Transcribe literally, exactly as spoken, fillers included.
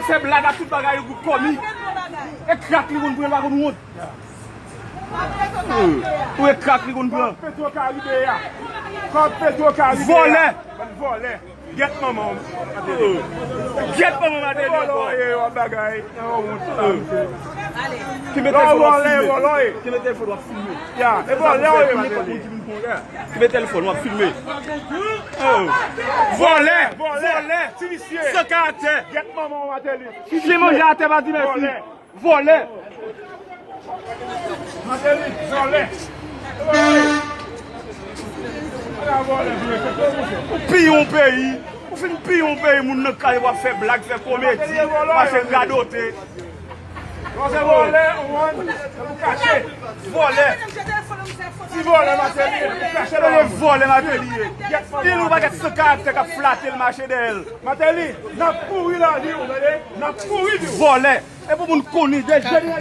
Fè blag ak tout bagay, yon gwoup kòmik. E krak li konn pran, pa konn wont. Ou e krak li konn pran. Petro Karibe a. Kòb Petro Karibe a. Vòlè. Vòlè. Gyèt manman w. Gyèt manman Martelly ankò. Vòlè w ye, w ap bagay. Nan yon wont. Ki mete telefòn w ap filme. Ki mete telefòn w ap filme. Ya, e vòlè w ye, Martelly. Ki mete telefòn w ap filme. Vòlè. Vòlè. Vòlè. Ti visye. San karaktè. Gyèt manman w, Martelly. Ti visye. Manje atè, pa di mèsi. Vòlè. Vòlè. Martelly, vòlè. Ou piye yon peyi. Ou fin piye yon peyi, moun nan kay w ap fè blag, fè komedi, mache radote. Vòlè, ou wè, se pou kache. Vòlè. Ti vòlè Martelly, se pou kache. Vòlè Martelly ye. Li yon pakèt san karaktè k ap flate l, mache dèyè l. Martelly, n ap kouri lavi w, tande? N ap kouri di w. Vòlè. E pou moun konnen, de jèn